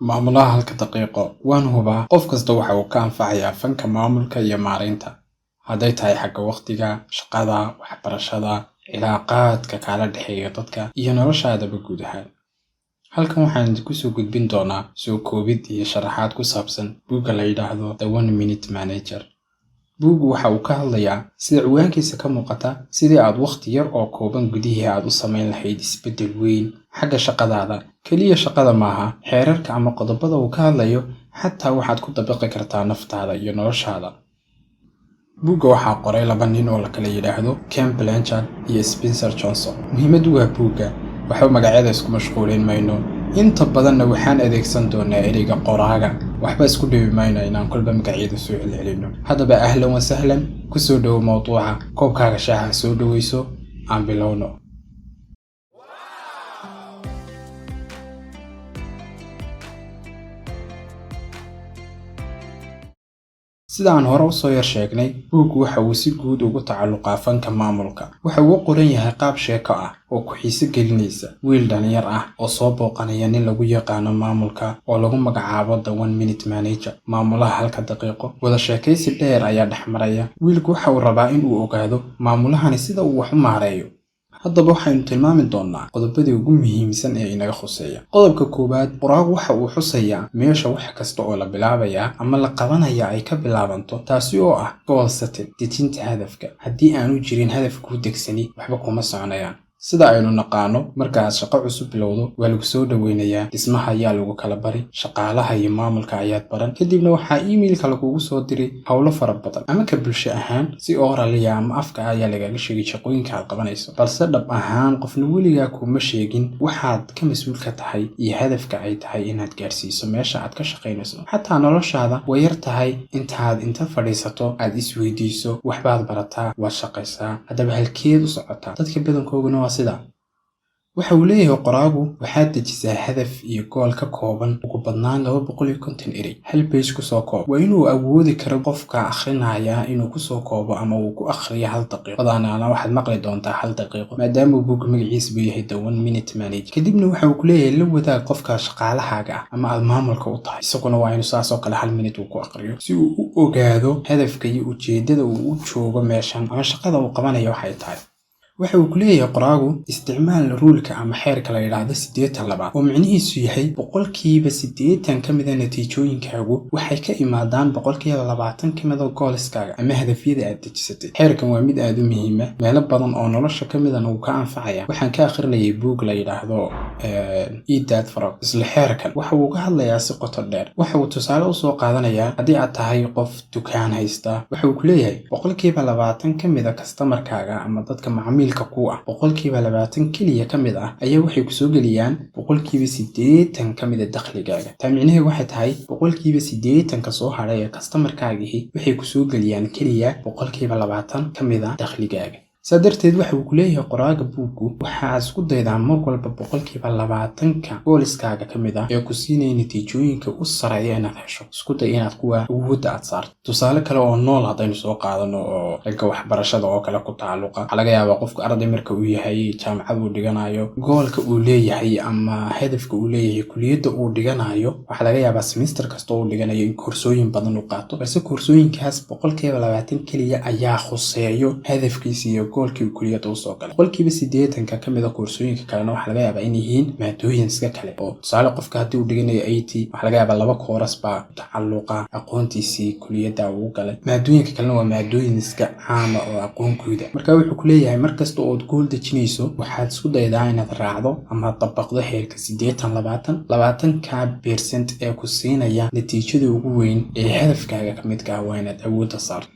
Maamulaha halka daqiiqo. Waan hubaa qof kasta waxa uu ka anfacayaa fanka maamulka iyo maaraynta. Hadday tahay xagga waqtiga, shaqada, waxbarashada, cilaaqaadka kaala dhexeeya dadka iyo noloshaadaba guud ahaan. Halkan waxaan idinku soo gudbin doonaa soo koobid iyo sharaxaad ku saabsan buugga la yidhaahdo The One Minute Manager. Buuggu waxa uu ka hadlayaa, sida ciwaankiisa ka muuqata, sidii aad waqti yar oo kooban gudihii aad u samayn lahayd isbeddel weyn xagga shaqadaada. Keliya shaqada maaha, xeerarka ama qodobada uu ka hadlayo xataa waxaad ku dabaqi kartaa naftaada iyo noloshaada. Buugga waxaa qoray laba nin oo la kala yidhaahdo Ken Blanchard iyo Spencer Johnson. Muhiimaddu waa buugga, waxba magacyada isku mashquulin mayno. Inta badanna waxaan adeegsan doonaa ereyga qoraaga. Waxba isku dhibi mayno inaan kolba magacyada soo celcelino. Haddaba ahlan wa sahlan, ku soo dhowo mawduuca, koobkaaga shaaha soo dhoweyso, aan bilowno. Sida aan hore usoo yar sheegnay, buuggu waxa uu si guud ugu tacalluqaa fanka maamulka. Waxa uu u qoran yahay qaab sheeko ah oo ku xiiso gelinaysa. Wiil dhalinyar ah oo soo booqanaya nin lagu yaqaano maamulka oo lagu magacaabo The One Minute Manager, maamulaha halka daqiiqo. Wada sheekaysi dheer ayaa dhex maraya. Wiilku waxa uu rabaa in uu ogaado maamulahani sida uu wax u maareeyo. Haddaba waxaynu tilmaami doonaa qodobadii ugu muhiimsan ee inaga khuseeya. Qodobka koowaad, qoraagu waxa uu xusayaa meesha wax kasta oo la bilaabayaa ama la qabanaya ay ka bilaabanto, taasi oo ah goal setting, dejinta hadafka. Haddii aanu jirin hadaf kuu degsani, waxba kuma soconayaan. Sida aynu naqaano, marka aad shaqo cusub bilowdo, waa lagu soo dhoweynayaa, dhismaha ayaa lagu kala bari, shaqaalaha iyo maamulka ayaad baran, kadibna waxaa emailka lagugu soo diray howlo fara badan, ama ka bulsho ahaan si orally ama afka ayaa lagaga sheegay shaqooyinka aad qabanayso. Balse dhab ahaan qofna weligaa kuma sheegin waxaad ka mas-uulka tahay iyo hadafka ay tahay inaad gaarsiiso meesha aad ka shaqaynayso. Xataa noloshaada way yar tahay intaad inta fadhiisato aad isweydiiso: waxbaad barataa, waad shaqaysaa, haddaba halkeed u socotaa? Dadka badankooguna waa sida. Waxa uu leeyahay qoraagu, waxaad dejisaa hadaf iyo goal ka kooban ugu badnaan 250 erey. Hal page kusoo koob. Waa inuu awoodi karo qofka akhrinaya inuu kusoo koobo ama uu ku akhriyo hal daqiiqo. Badanaana waxaad maqli doontaa hal daqiiqo, maadaama uu buugga magaciisuba yahay The One Minute Manager. Kadibna waxa uu ku leeyahay la wadaag qofka shaqaalahaaga ah ama aad maamulka u tahay. Isaguna waa inuu saas oo kale hal minute uu ku akhriyo, si uu u ogaado hadafka iyo ujeedada uu u joogo meeshan ama shaqada uu qabanayo waxay tahay. Waxa uu ku leeyahay qoraagu, isticmaal rule-ka ama xeerka la yidhaahdo 80/20, oo micnihiisu yahay 80% ka mida natiijooyinkaagu waxay ka imaadaan 20% ka mida goalskaaga ama hadafyada aad dejisatay. Xeerkan waa mid aad u muhiima, meelo badan oo nolosha ka midana wuu ka anfacaya. Waxaan ka akhrinayay buug la yidhaahdo Eat That Frog. Isla xeerkan waxa uu ka hadlayaa si qoto dheer. Waxa uu tusaale usoo qaadanayaa haddii aad tahay qof dukaan haysta. Waxa uu ku leeyahay 20% ka mida customerkaaga ama dadka macmiilka ku ah, 20% keliya ka mid ah ayaa waxay kusoo geliyaan 80% ka mida dakhligaaga. Taa micnaheedu waxay tahay 80%-ka soo hadhay ee customerkaagihi waxay kusoo geliyaan keliya 20% ka mid a dakhligaaga. Saa darteed waxa uu ku leeyahay qoraaga buuggu, waxaad isku daydaa mar walba 20%-ka goalskaaga ka mid ah ee ku siinaya natiijooyinka u sareeya inaad hesho. Isku day inaad kuwa awoodda aad saarto. Tusaale kale oo nool haddaynu soo qaadano oo dhanka waxbarashada oo kale ku tacalluqa, waxaa laga yaabaa qofka arday marka uu yahay jaamacad uu dhiganayo, goalka uu leeyahay ama hadafka uu leeyahay kuliyadda uu dhiganayo, waxaa laga yaabaa semester kasta uu dhiganayo in koorsooyin badan uu qaato, balse koorsooyinkaas 20% keliya ayaa khuseeyo hadafkiisa iyo goalkii uu kuliyadda usoo galay. 80%-ka ka mid a koorsooyinka kalena waxaa laga yaabaa in yihiin maadooyin iska kale, oo tusaale qofka haddii uu dhiganayo IT, waxaa laga yaabaa laba course baa tacalluqa aqoontiisii kuliyadda uu galay, maadooyinka kalena waa maadooyin iska caama oo aqoon guuda. Marka wuxuu ku leeyahay, mar kasta ood goal dejinayso, waxaad isku daydaa inaad raacdo ama dabaqdo xeerka 80/20. 20-ka percent ee ku siinaya natiijada ugu weyn ee hadafkaaga ka midka ah waa inaad awoodda saarto.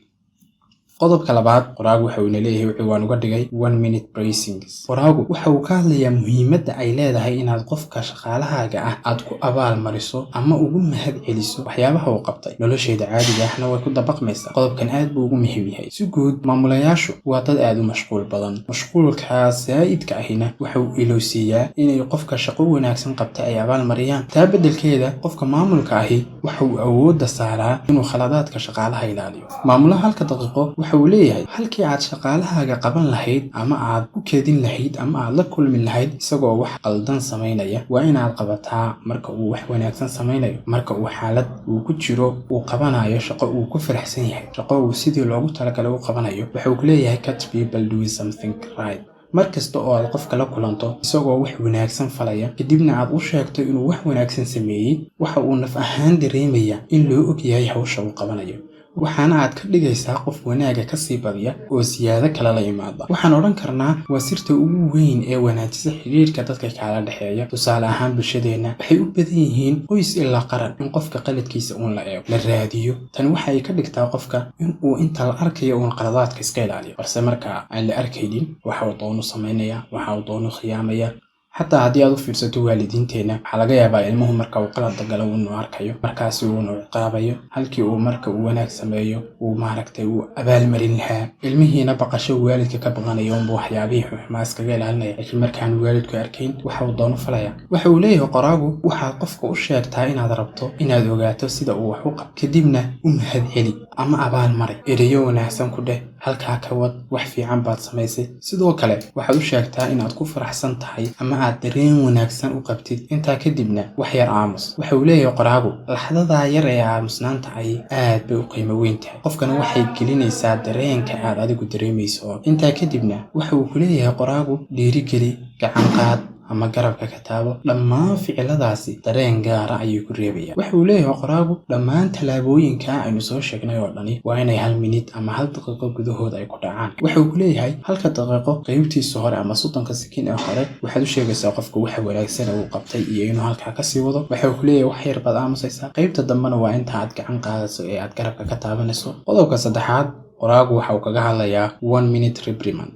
Qodobka labaad, qoraagu waxa uu ina leeyahay, wuxuu waan uga dhigay one minute praisings. Qoraagu waxa uu ka hadlayaa muhiimadda ay leedahay inaad qofka shaqaalahaaga ah aad ku abaal mariso ama ugu mahad celiso waxyaabaha uu qabtay. Nolosheeda caadiga ahna way ku dabaqmaysaa. Qodobkan aad buu ugu muhiim yahay. Si guud, maamulayaashu waa dad aad u mashquul badan. Mashquulkaas saa'idka ahina waxa uu ilowsiiyaa inay qofka shaqo wanaagsan qabtay ay abaal mariyaan. Taa beddelkeeda, qofka maamulka ahi waxa uu awoodda saaraa inuu khaladaadka shaqaalaha ilaaliyo. Maamulaha halka daqiiqo Waxa uu leeyahay, halkii aad shaqaalahaaga qaban lahayd ama aad ku kedin lahayd ama aad la kulmi lahayd isagoo wax qaldan samaynaya, waa inaad qabataa marka uu wax wanaagsan samaynayo, marka uu xaalad uu ku jiro uu qabanayo shaqo uu ku faraxsan yahay, shaqo uu sidii loogu talagalay u qabanayo. Waxa uu ku leeyahay, "Catch people doing something right." Mar kasta oo aad qofka la kulanto isagoo wax wanaagsan falaya, kadibna aad u sheegto inuu wax wanaagsan sameeyey, waxa uu naf ahaan dareemayaa in loo og yahay hawsha uu qabanayo, waxaana aad ka dhigaysaa qof wanaaga kasii badiya oo siyaado kale la imaada. Waxaan odhan karnaa waa sirta ugu weyn ee wanaajisa xidhiidhka dadka kaala dhexeeya. Tusaale ahaan, bulshadeenna waxay u badan yihiin, qoys ilaa qaran, in qofka qaladkiisa uun la eego, la raadiyo. Tani waxay ka dhigtaa qofka in uu inta la arkayo uun qaladaadka iska ilaaliyo, balse marka aan la arkaynin waxa uu doonu samaynaya, waxa uu doonu khiyaamaya. Xataa haddii aad u fiirsato waalidiinteenna, waxaa laga yaabaa ilmuhu marka uu qalad galo inuu arkayo, markaasi uunu ciqaabayo, halkii uu marka uu wanaag sameeyo uu maaragtay uu abaalmarin lahaa. Ilmihiina baqasho waalidka ka baqanayo unba waxyaabihii xuxumaa iskaga ilaalinaya, laakiin markaan waalidku arkayn waxa uu doono falaya. Waxa uu leeyahay qoraagu, waxaad qofka u sheegtaa inaad rabto inaad ogaato sida uu wax u qabto, kadibna u mahad celi ama abaal mari, ereyo wanaagsan ku dheh, "Halkaa ka wad, wax fiican baad samaysay." Sidoo kale waxaad u sheegtaa inaad ku faraxsan tahay ama aad dareen wanaagsan u qabtid. Intaa kadibna wax yar aamus. Waxa uu leeyahay qoraagu, laxdadaa yar ee aamusnaanta ay aad bay u qiimo weyn tahay, qofkana waxay gelinaysaa dareenka aad adigu dareemayso. Intaa kadibna waxa uu ku leeyahay qoraagu, dhiirigeli, gacan qaad ama garabka ka taabo. Dhammaan ficiladaasi dareen gaara ayay ku reebayaan. Waxa uu leeyahay qoraagu, dhammaan tallaabooyinka aynu soo sheegnay oo dhani waa inay 1 minute ama 1 daqiiqo gudahood ay ku dhacaan. Waxa uu ku leeyahay, halka daqiiqo qeybtiisa hore ama 30-ka second ee hore waxaad u sheegaysaa qofka waxa wanaagsan uu qabtay iyo inuu halkaa kasii wado. Waxa uu ku leeyahay, wax yar baad aamusaysaa, qeybta dambena waa inta aad gacan qaadayso ee aad garabka ka taabanayso. Qodobka saddexaad, qoraagu waxa uu kaga hadlayaa one minute reprimand.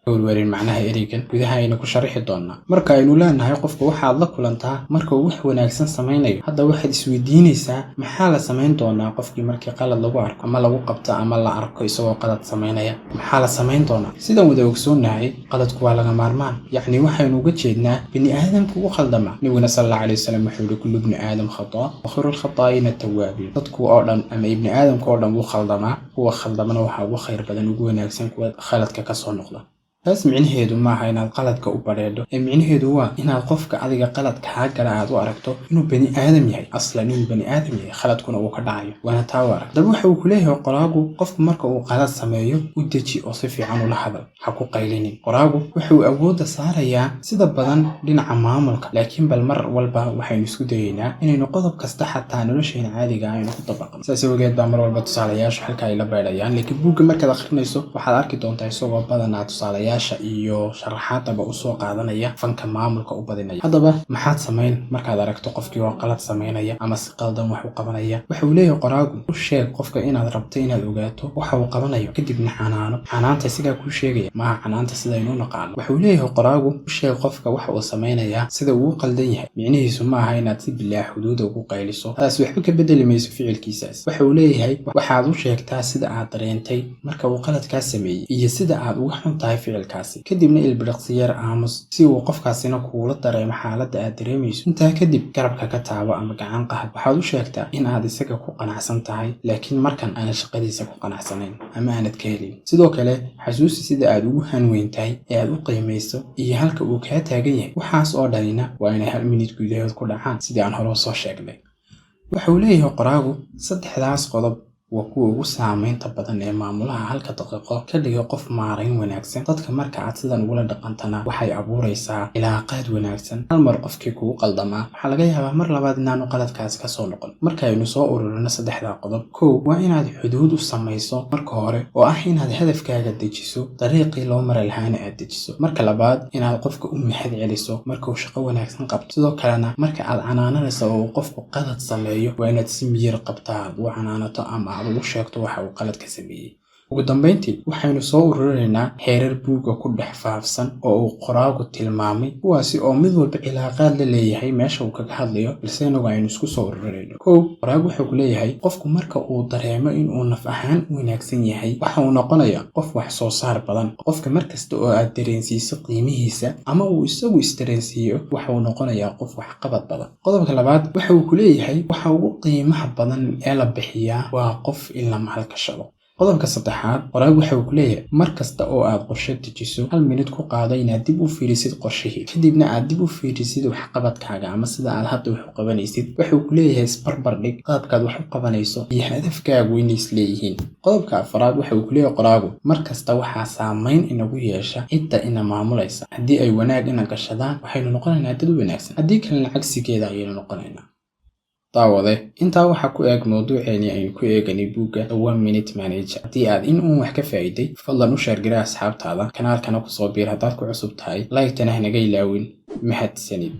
Warwarin macnaha ereygan gudaha aynu ku sharaxi doonaa. Marka aynu leenahay qofka waxaad la kulantaa marka uu wax wanaagsan samaynayo, hadda waxaad isweydiinaysaa, maxaa la samayn doonaa qofkii markii qalad lagu arko ama lagu qabto ama la arko isagoo qalad samaynaya? Maxaa la samayn doonaa? Sidaan wada ogsoonnahay, qaladku waa laga maarmaan. Yacni waxaynu uga jeednaa bini aadamku u khaldama. Nabiguna sal Allahu alayhi wasalam wuxuu yihi, "كل ابن آدم خطاء وخير الخطائين التوابين." Dadku oo dhan ama ibni aadamka oo dhan wuu khaldamaa, kuwa khaldamana waxaa ugu khayr badan, ugu wanaagsan kuwa khaladka kasoo noqda. Taas micnaheedu maaha inaad qaladka u badheedho, ee micnaheedu waa inaad qofka adiga qalad kaa gala aad u aragto inuu bani aadam yahay, aslan inuu bani aadam yahay, khaladkuna uu ka dhacayo, waana taa u arag. Daba waxa uu ku leeyahay qoraagu, qofku marka uu qalad sameeyo u deji oo si fiican ula hadal, ha ku qaylinin. Qoraagu wuxuu awoodda saarayaa sida badan dhinaca maamulka, laakiin bal mar walba waxaynu isku dayeynaa inaynu qodob kasta xataa nolosheena caadiga ah aynu ku dabaqno. Saas awgeed baa mar walba tusaalayaashu halka ay la beedhayaan, laakiin buugga markaad akhrinayso waxaad arki doontaa isagoo badanaa tusaalayaasha iyo sharaxaadaba usoo qaadanaya fanka maamulka u badinaya. Haddaba maxaad samayn markaad aragto qofkii oo qalad samaynaya ama si qaldan wax u qabanaya? Waxa uu leeyahay qoraagu, u sheeg qofka inaad rabto inaad ogaato waxa uu qabanayo, kadibna xanaano. Xanaanta isagaa kuu sheegaya, maaha xanaanta sidaynu u naqaano. Waxa uu leeyahay qoraagu, u sheeg qofka waxa uu samaynayaa sida uu u qaldan yahay. Micnihiisu ma aha inaad si bilaa xuduuda ugu qayliso, taas waxba ka bedeli mayso ficilkiisaas. Waxa uu leeyahay, waxaad u sheegtaa sida aad dareentay marka uu qaladkaa sameeyey iyo sida aad uga xun tahay ficilkaasi, kadibna ilbiriqsi yar aamus si uu qofkaasina kuula dareemo xaaladda aad dareemayso. Intaa kadib garabka ka taabo ama gacan qahad. Waxaad u sheegtaa in aad isaga ku qanacsan tahay, laakiin markan aanad shaqadiisa ku qanacsanayn ama aanad ka helin. Sidoo kale xasuusi sida aad ugu hanweyn tahay ee aad u qiimayso iyo halka uu kaa taagan yahay. Waxaas oo dhanina waa inay 1 minute gudahood ku dhacaan, sidii aan hore usoo sheegnay. Waxa uu leeyahay qoraagu, saddexdaas qodob waa kuwa ugu saameynta badan ee maamulaha halka daqiiqo ka dhiga qof maarayn wanaagsan dadka. Marka aad sidan ugula dhaqantana, waxay abuuraysaa cilaaqaad wanaagsan. Hal mar qofkii kugu qaldamaa waxaa laga yaabaa mar labaad inaanu qaladkaasi kasoo noqon. Markaynu soo ururino saddexdaa qodob: kow, waa inaad xuduud u samayso marka hore, oo ah inaad hadafkaaga dejiso, dariiqii loo mari lahaana aad dejiso. Marka labaad, inaad qofka u mahad celiso marka uu shaqo wanaagsan qabto. Sidoo kalena marka aad canaananayso oo uu qofku qalad sameeyo, waa inaad si miyir qabta aad u canaanato ama aad ugu sheegto waxa uu qalad ka sameeyey. Ugu dambeyntii, waxaynu soo ururinaynaa xeerar buugga ku dhex faafsan oo uu qoraagu tilmaamay, kuwaasi oo mid walba cilaaqaad la leeyahay meesha uu kaga hadlayo, balse inagu aynu isku soo ururinayno. Kow, qoraagu wuxuu ku leeyahay, qofku marka uu dareemo inuu naf ahaan u wanaagsan yahay, waxa uu noqonayaa qof wax soo saar badan. Qofka markasta oo aad dareensiiso qiimihiisa ama uu isagu isdareensiiyo, waxa uu noqonayaa qof waxqabad badan. Qodobka labaad, waxa uu ku leeyahay, waxa ugu qiimaha badan ee la bixiyaa waa qof in la maalgashado. Qodobka saddexaad, qoraagu waxa uu ku leeyahay: mar kasta oo aad qorshe dejiso, hal minid ku qaado inaad dib u fiirisid qorshihii, kadibna aad dib u fiirisid waxqabadkaaga ama sida aad hadda wax u qabanaysid. Waxa uu ku leeyahay: isbarbar dhig qaabkaad wax u qabanayso iyo hadafkaagu inay isleeyihiin. Qodobka afraad, waxa uu ku leeyahay qoraagu: mar kasta waxaa saameyn inagu yeesha cidda ina maamulaysa. Haddii ay wanaag ina gashadaan, waxaynu noqonaynaa dad wanaagsan, haddii kalena cagsigeeda ayaynu noqonaynaa. Daawade, intaa waxaa ku eeg mawduuceenii aynu ku eeganay buugga The One Minute Manager. Haddii aad in uun wax ka faa'iiday, fadlan u share garee asxaabtaada, kanaalkana kusoo biir haddaad ku cusub tahay, like-tana hanaga ilaawin. Mahadsanid.